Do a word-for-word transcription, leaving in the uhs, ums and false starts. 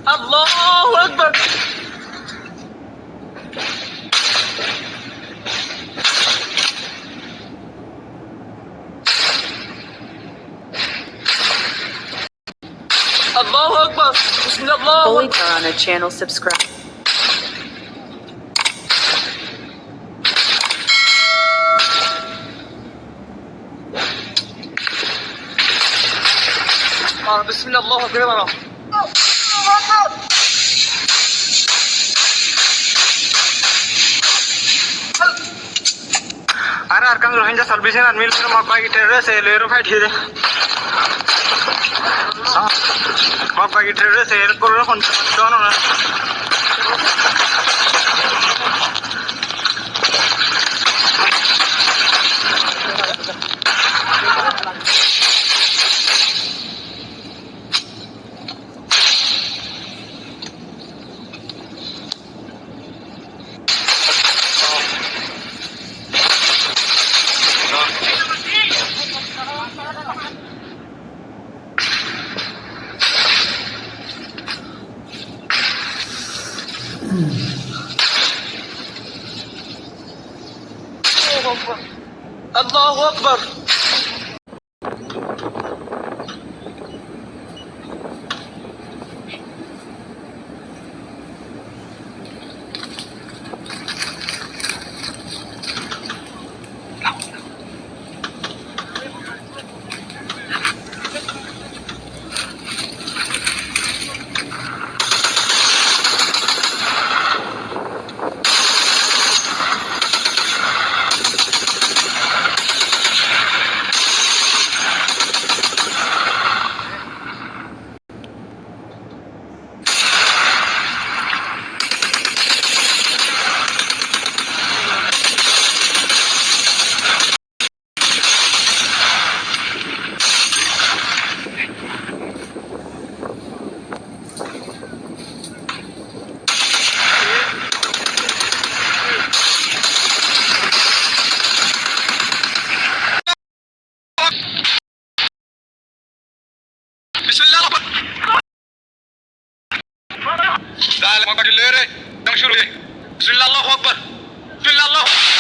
الله أكبر. الله أكبر. بسم الله. Holy Quran channel subscribe. آه، بسم الله، الله أكبر. Ar Arakan Rohingya Salvation Army loi Mog Bagi terrorist e loi fight hire. Mog Bagi terrorist e loi fight hire. الله أكبر. بسم الله. تعال، ما قاعد الليل. بسم الله، الله أكبر. بسم الله، الله أكبر.